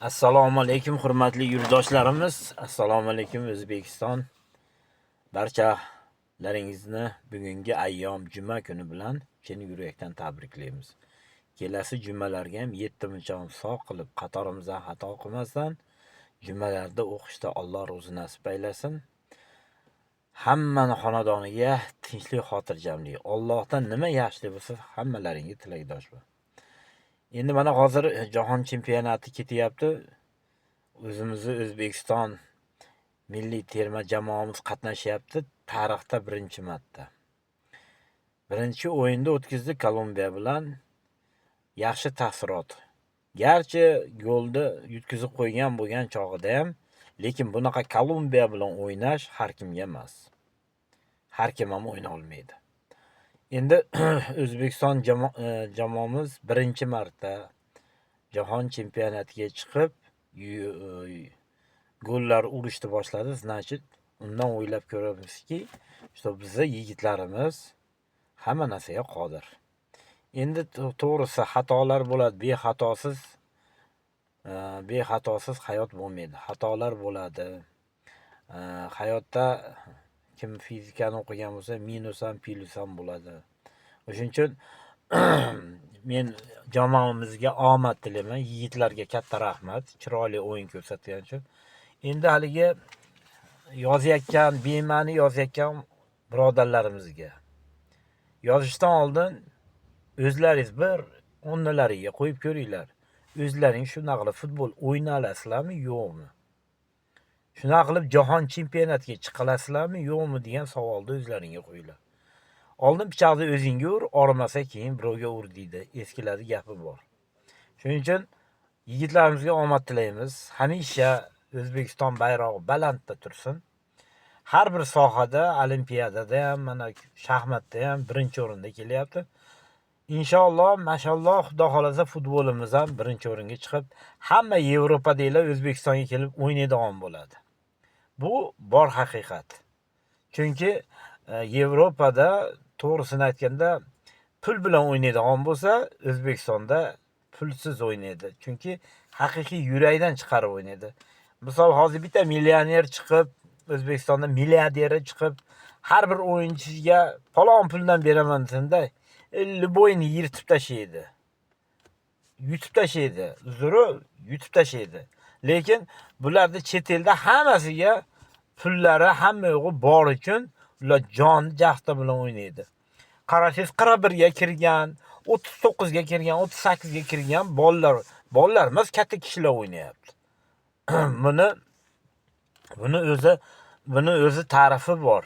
Assalomu alaykum, hurmatli yurtdoshlarimiz. Assalomu alaykum, O'zbekiston. Barchalaringizni bugungi ayyom juma kuni bilan chin yurakdan tabriklaymiz. Kelasi jumalarga ham yetti muncham sog' qilib, qatorimizdan xato qilmasdan jumalarda o'qishda Alloh ro'zi nasib aylasin. Hammani xonadoniga tinchlik, xotirjamlik. Allohdan nima yaxshilik bo'lsa, hammalaringga tilakdoshman. Endi mana hozir jahon chempionati ketyapti. O'zimizni O'zbekiston milliy terma jamoamiz qatnashyapti tarixda birinchi marta. Birinchi o'yinda o'tkazdi Kolumbiya bilan. Yaxshi taassurot. Garchi golni yutkazib qo'ygan bo'lgan chog'ida ham, lekin bunaqa Kolumbiya bilan o'ynash har kimga emas. Har kim ham o'yna olmaydi. Endi O'zbekiston jamoamiz birinchi marta jahon chempionatiga chiqib, gollar urishni boshladi. Значит, undan o'ylab ko'ramizki, что bizni yigitlarimiz hamma narsaga qodir. Endi to'g'risi xatolar bo'ladi, bexatosiz hayot bo'lmaydi. Xatolar bo'ladi. Hayotda kim fizikani o'qigan bo'lsa, minus ham, plyus ham bo'ladi. O'shuning uchun men jamoamizga omad tilayman. Yigitlarga katta rahmat, chiroyli o'yin ko'rsatgani uchun. Endi haligi yozayotgan, bema'ni yozayotgan birodarlarimizga yozishdan oldin o'zlaringiz bir o'rnilariga qo'yib ko'ringlar. O'zlaring shunaqa qilib futbol o'ynay olasizlarmi, yo'qmi? Shunaqa qilib jahon chempionatiga chiqa olasizlarmi, yo'qmi degan savolni o'zlaringga qo'yinglar. Oldin pichoqni o'zingga ur, og'rimasa keyin birovga ur deydi. Eskilarning gapi bor. Shuning uchun yigitlarimizga omad tilaymiz. Hamisha O'zbekiston bayrog'i balandda tursin. Har bir sohada, olimpiadada ham, mana shaxmatda ham birinchi o'rinda kelyapti. Inshaalloh, mashalloh, Xudo xolasa futbolimiz ham birinchi o'ringa chiqib, hamma Yevropadagilar O'zbekistonga kelib o'ynaydigan bo'ladi. Bu bor haqiqat. Chunki Yevropada, to'g'risini aytganda, pul bilan o'ynaydigan bo'lsa, O'zbekistonda pulsiz o'ynaydi. Chunki haqiqiy yurakdan chiqarib o'ynaydi. Misol, hozir bitta millioner chiqib, O'zbekistonda milliarderi chiqib, har bir o'yinchiga falon puldan beraman desanda, любой ni yirtib tashlaydi. Yutib tashlaydi. Uzri, yutib tashlaydi. Lekin bularda chet elda hammasiga pullari, hamma yo'g'i bor uchun ular jon jahdi bilan o'ynaydi. Qarasangiz, 41 ga kirgan, 39 ga kirgan, 38 ga kirgan bolalar, bolalar emas, katta kishilar o'ynayapti. Buni o'zi ta'rifi bor.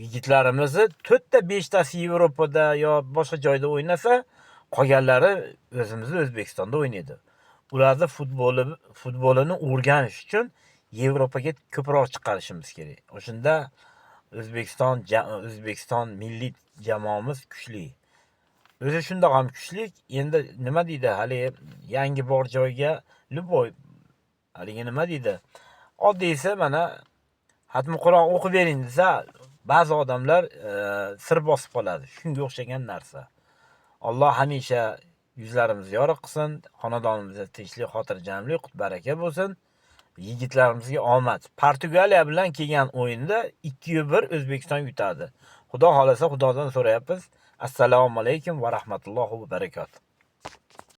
Yigitlarimizni 4 ta 5 tasi Yevropada yo boshqa joyda o'ynasa, qolganlari o'zimizni O'zbekistonda o'ynaydi. Ularni futbolini o'rganish uchun Yevropaga ko'proq chiqarishimiz kerak. O'shanda O'zbekiston milliy jamoamiz kuchli. O'zi shundoq ham kuchli. Endi nima deydi, hali yangi bor joyga любой haligi nima deydi? Oddiysi, mana xatmi Qur'on o'qib bering desa, ba'zi odamlar sir bosib qoladi. Shunga o'xshagan narsa. Alloh hamisha yuzlarimizni yorug' qilsin, xonadonimizda tinchlik, xotirjamlik, qut baraka bo'lsin. Yigitlarimizga omad. Portugaliya bilan kelgan o'yinda 2-1 O'zbekiston yutadi. Xudo xolasa, Xudodan so'rayapmiz. Assalomu alaykum va rahmatullohi va barakotuh.